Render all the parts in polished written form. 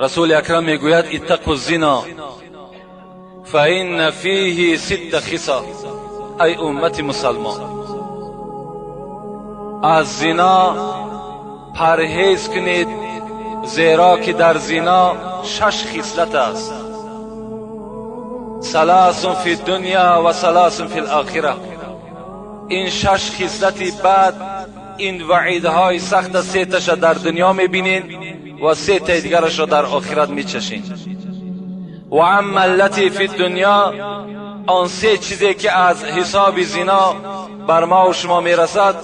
Расули Акрам мегӯяд: иттақу зино фаинна фиҳи ситта хисол. Ай уммати мусалмон, аз зино парҳез кунед, зеро ки дар зино шаш хислат аст. Саласун фи дунё ва саласун фи лохира. Ин шаш хислати бад, ин ваъидҳои сахта сеташа дар дунё мебинед ва сетаи дигарашро дар охират мечашед. Ва амма аллати фи дунё, он се чизе ки аз ҳисоби зино бар ма ва шумо мерасад,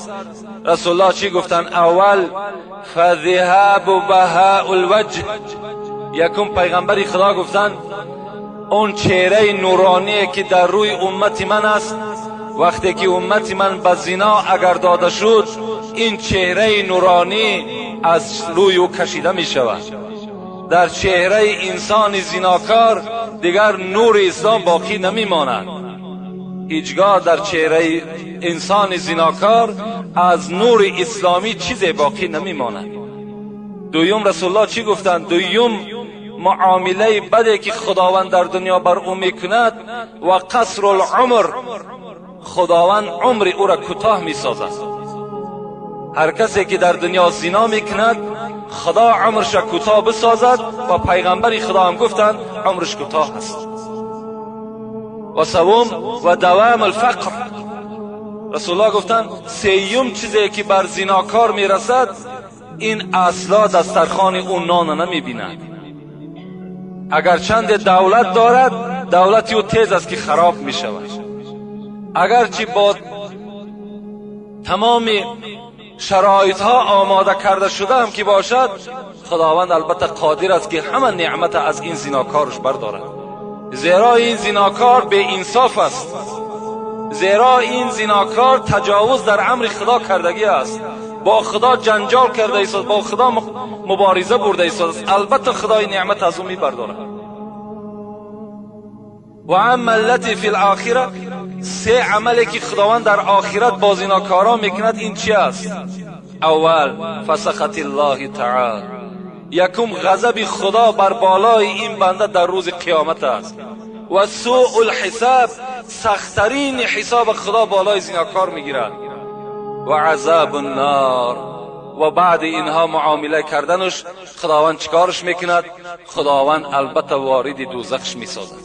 Расулуллоҳ чӣ гуфтанд? Аввал фазиҳабу баҳау лваҷҳ. Якум пайғамбари Худо гуфтанд: он чеҳраи нуроние ки дар рӯи уммати ман аст, вақте ки уммати ман ба зино агар дода шуд, ин чеҳраи нуронӣ аз рӯи ӯ кашида мешавад. Дар чеҳраи инсони зинокор дигар нури ислом боқӣ намемонад. Ҳеҷгоҳ дар чеҳраи инсони зинокор аз нури исломӣ чизе боқӣ намемонад. Дуюм, Расулуллоҳ чӣ гуфтанд? Дуюм муомилаи баде ки Худованд дар дунё бар ӯ мекунад, ва қасру лумр, Худованд умри ӯро кӯтоҳ месозад. Ҳар касе ки дар дунё зино мекунад, Худо умрша кӯтоҳ бисозад, ва пайғамбари Худо ҳам гуфтанд, умрш кӯтоҳ аст. Ва севум ва давам алфақр. Расулуллоҳ гуфтанд, сеюм чизе ки бар зинокор мерасад, ин асло дастархони ӯ нона намебинад. Агарчанде давлат дорад, давлати ӯ тез аст ки хароб мешавад. Агарчи бо тамоми шароитҳо омода карда шудаам ки бошад, Худованд албатта қодир аст ки ҳама неъмата аз ин зинокорш бардорад. Зеро ин зинокор беинсоф аст, зеро ин зинокор таҷовуз дар амри Худо кардагӣ аст, бо Худо ҷанҷол карда истод, бо Худо мубориза бурда истодааст. Албатта Худои неъмат аз ӯ мебардорад. Ва амма аллати фи лохира, се амале ки Худованд дар охират бо зинокорон мекунад, ин чи аст? Аввал фасахати ллоҳи таол, якум ғазаби Худо бар болои ин банда дар рӯзи қиёмат аст, ва сӯу лҳисаб, сахттарини ҳисоби Худо болои зинокор мегирад, ва азабу ннор. Ва баъди инҳо муомила карданаш Худованд чӣ корш мекунад? Худованд албатта вориди дӯзахш месозад.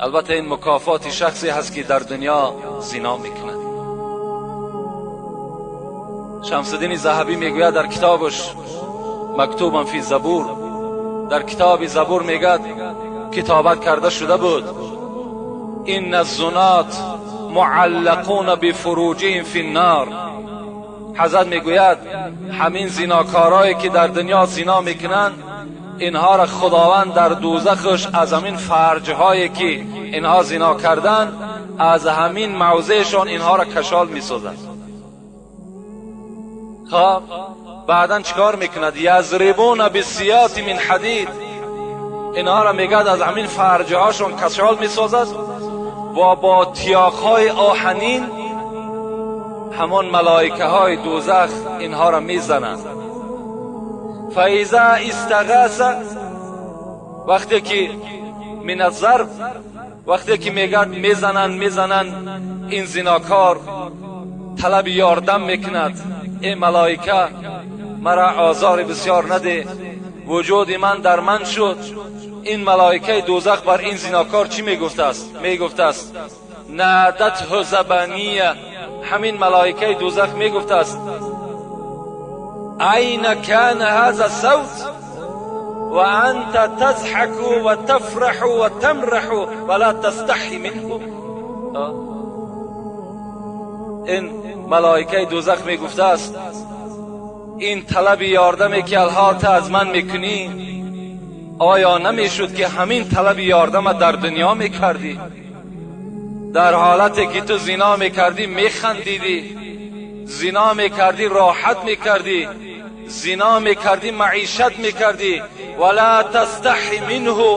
Албатта ин мукофоти шахсе ҳаст ки дар дунё зино мекунад. Шамсуддини Заҳабӣ мегӯяд дар китобаш Мактубан фи Забур, дар китоби Забур мегӯяд, китобат карда шуда буд: инна зунот муаллақуна бифуруҷиҳим фи ннор. Ҳазрат мегӯяд, ҳамин зинокорое ки дар дунё зино мекунанд, инҳоро Худованд дар дӯзахаш аз ҳамин фарҷҳое ки инҳо зино карданд, аз ҳамин мавзеъшон инҳоро кашол месозад. Хоб, баъдан чӣ кор мекунад? Язрибуна бисиёти мин ҳадид. Инҳоро мегӯяд аз ҳамин фарҷҳошон кашол месозад ва бо тиёқҳои оҳанин ҳамон малоикаҳои дӯзах инҳоро мезананд. Фаиза истағаса, вақте ки мин аззарб, вақте ки мегӯяд мезананд, мезананд, ин зинокор талаби ёрдам мекунад: э малоика, мара озори бисёр наде, вуҷуди ман дар ман шуд. Ин малоикаи дӯзах бар ин зинокор чӣ мегуфтааст? Мегуфтааст: надатҳу забания. Ҳамин малоикаи дӯзах мегуфтааст: айна кана ҳаза савт ва анта тазҳаку ва тафраҳу ва тамраҳу ва ла тастаҳи минҳу. Ин малоикаи дӯзах мегуфтааст: ин талаби ёрдаме ки алҳол ту аз ман мекунӣ, оё намешуд ки ҳамин талаби ёрдама дар дунё мекардӣ? Дар ҳолате ки ту зино мекардӣ механдидӣ, зино мекардӣ роҳат мекардӣ, зино мекардӣ маишат мекардӣ, вала тастаҳи минҳу,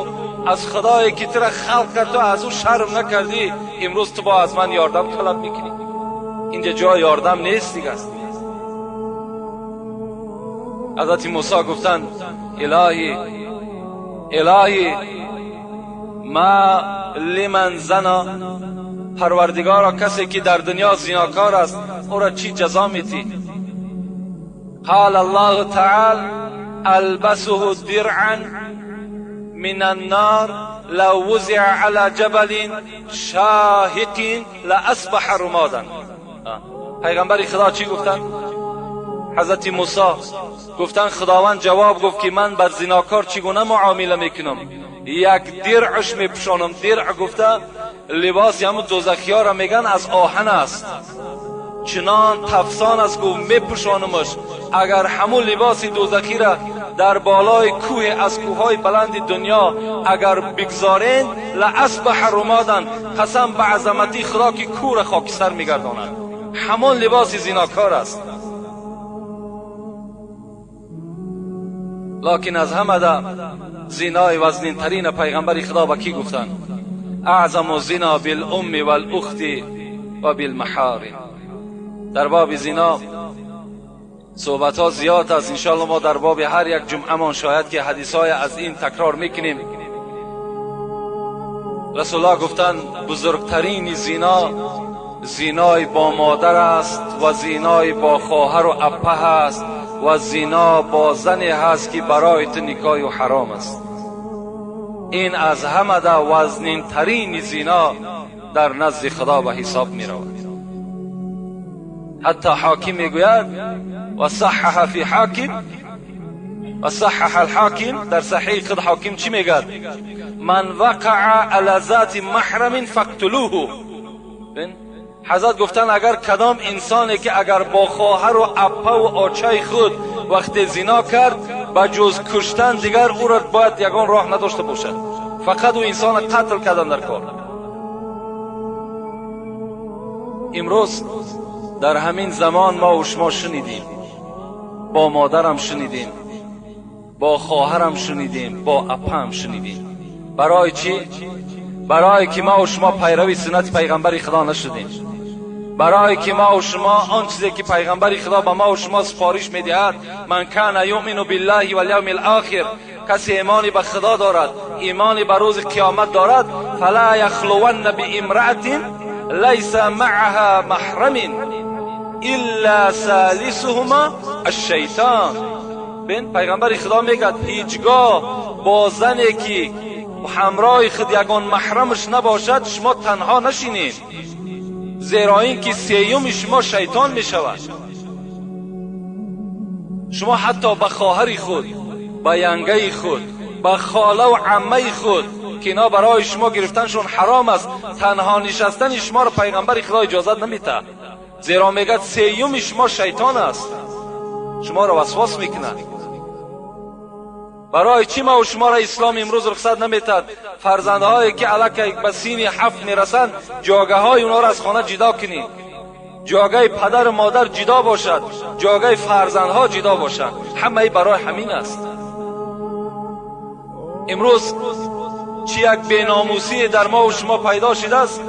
аз Худое ки тура халқ кард ту аз ӯ шарм накардӣ, имрӯз ту бо аз ман ёрдам талаб мекунӣ. Инҷа ҷои ёрдам нест дигар. حضرت موسی گفتند الهی الهی ما لمن زنا، پروردگارا کسی که در دنیا زیناکار است او را چی جزا میتی؟ قال الله تعالی البسه درعا من النار لو وزع على جبل شاهق لاصبح رمادا. پیغمبر خدا چی گفتند؟ حضرت موسی گفتند خداوند جواب گفت که من بر زیناکار چگونه معامله میکنم؟ یک درعش میپوشانم. درع گفته لباس همون دوزخی ها را میگن، از آهن است، چنان تفسان است گفت میپوشانمش، اگر همون لباس دوزخی را در بالای کوه از کوههای بلند دنیا اگر بگذارین لاصبح رمادا، قسم به عظمتی خدا که کوه را خاکستر میگرداند. همون لباس زیناکار است. لکن از همه ده زینای وزنین ترین پیغمبر خدا به کی گفتند؟ اعظم زنا بالام والاخت و بالمحارم. در باب زنا صحبت ها زیاد است، انشاءالله ما در باب هر یک جمعه مان شاید که حدیث های از این تکرار میکنیم. رسول الله گفتند بزرگترین زنا زینای با مادر است و زینای با خواهر و اپه است و زینا با زنی هست که برای تو نکاح و حرام است. این از همه ده وزنین ترین زینا در نزد خدا به حساب می رود. حتی حاکم میگوید و صحح فی حاکم و صحح الحاکم، در صحیح خود حاکم چی میگد؟ من وقع علی ذات محرم فاقتلوه. حضرت گفتن اگر کدام انسانی که اگر با خواهر و اپه و آچای خود وقت زنا کرد به جز کشتن دیگر او را باید یگان راه نداشته باشد، فقط او انسان قتل کردن در کار. امروز در همین زمان ما و شما شنیدیم، با مادرم شنیدیم، با خواهرم شنیدیم، با اپه شنیدیم. برای چی؟ برای که ما و شما پیروی سنت پیغمبر خدا نشدیم، برای که ما و شما آن چیزی که پیغمبر خدا به ما و شما سفارش میدهد، من کان یؤمن بالله والیوم الاخر، کسی ایمانی به خدا دارد، ایمانی به روز قیامت دارد، فلا یخلون بامرأة لیس معها محرم الا ثالثهما الشیطان. بین پیغمبر خدا میگه هیچگاه با زنی که همراه خود یگان محرمش نباشد شما تنها نشینید، زیرا اینکه سیوم شما شیطان می شود. شما حتی به خواهر خود، به ینگه خود، به خاله و عمه خود که اینا برای شما گرفتنشون حرام است، تنها نشستن شما را پیغمبر خدا اجازت نمیده، زیرا میگه سیوم شما شیطان است، شما را وسواس میکنه. برای چی ما و شما را اسلام امروز رخصت نمیتد فرزندهایی که الکی به سین 7 میرسند جاگه های اونا را از خانه جدا کنید، جاگه پدر و مادر جدا باشد، جاگه فرزندها جدا باشد، همه برای همین است. امروز چی یک بیناموسی در ما و شما پیدا شده است.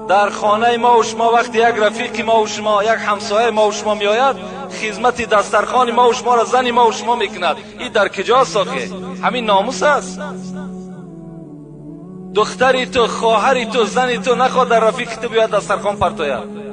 در خانه ما و شما وقتی یک رفیق ما و شما، یک همسایه ما و شما میآید، خدمت دسترخوان ما و شما را زن ما و شما میکند. این در کجاست آخه؟ همین ناموس است. دختری تو، خواهری تو، زنی تو نخواد در رفیق تو بیاید دسترخوان پرتاید.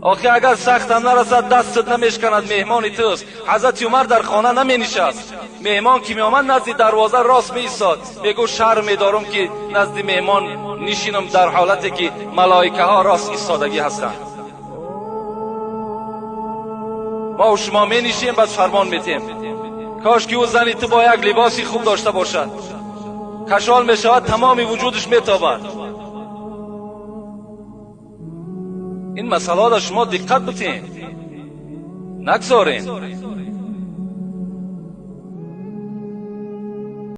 آخه اگر سخت هم نرسد دستت نمیشکند، مهمان توست. حضرت عمر در خانه نمی نشست، مهمان که می آمد نزد دروازه راست می ایستاد، میگو شرم میدارم که نزد مهمان نشینم در حالتی که ملائکه ها راست ایستادگی هستند. ما و شما می نشیم بس فرمان میتیم. کاش که او زنی تو با یک لباسی خوب داشته باشد، کشال می شود، تمام وجودش میتابد. این مسئله را شما دقت بتین، نگذارین.